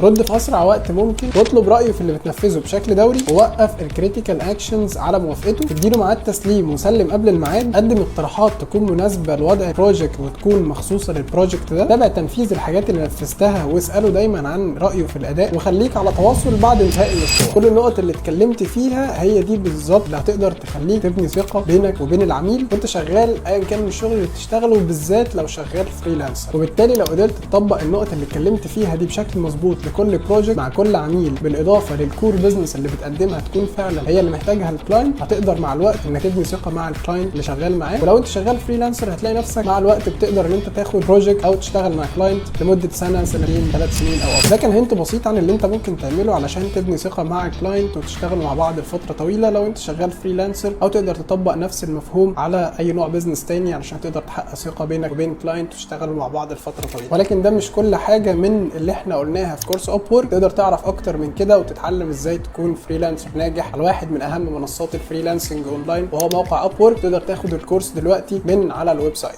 رد في اسرع وقت ممكن، واطلب رايه في اللي بتنفذه بشكل دوري، ووقف ال critical actions على موافقته. اديله ميعاد تسليم وسلم قبل الميعاد. قدم اقتراحات تكون مناسبة لوضع ال project وتكون مخصوصة لل project ده. تابع تنفيذ الحاجات اللي نفذتها واساله دايما عن رايه في الاداء، وخليك على تواصل بعد انتهاء المشروع. كل النقط اللي اتكلمت فيها هي دي بالظبط اللي هتقدر تخليك تبني ثقة بينك وبين العميل وانت شغال، ايا كان الشغل اللي بتشتغله، بالذات لو شغال freelancer. وبالتالي لو قدرت تطبق النقط اللي اتكلمت فيها دي بشكل مظبوط لكل project مع كل عميل، بالاضافة لل core business اللي بتقدمها تكون فعلا هي اللي محتاجها ال client، هتقدر مع الوقت انك تبني ثقة مع ال client اللي شغال معاه. ولو انت شغال freelancer هتلاقي نفسك مع الوقت بتقدر ان انت تاخد project او تشتغل مع client لمدة سنه، سنتين، 3 سنين او اكتر. ده كان hint بسيط عن اللي انت ممكن تعمله علشان تبني ثقة مع client وتشتغلوا مع بعض لفترة طويلة لو انت شغال freelancer، او تقدر تطبق نفس المفهوم على اي نوع business تاني علشان تقدر تحقق ثقة بينك وبين client وتشتغلوا مع بعض لفترة طويله. ولكن ده مش كل حاجة من اللي احنا قلناها في كورس Upwork. تقدر تعرف اكتر من كده وتتعلم ازاي تكون freelancer ناجح على واحد من اهم منصات ال freelancing online وهو موقع Upwork. تقدر تاخد الكورس دلوقتي من على ال website.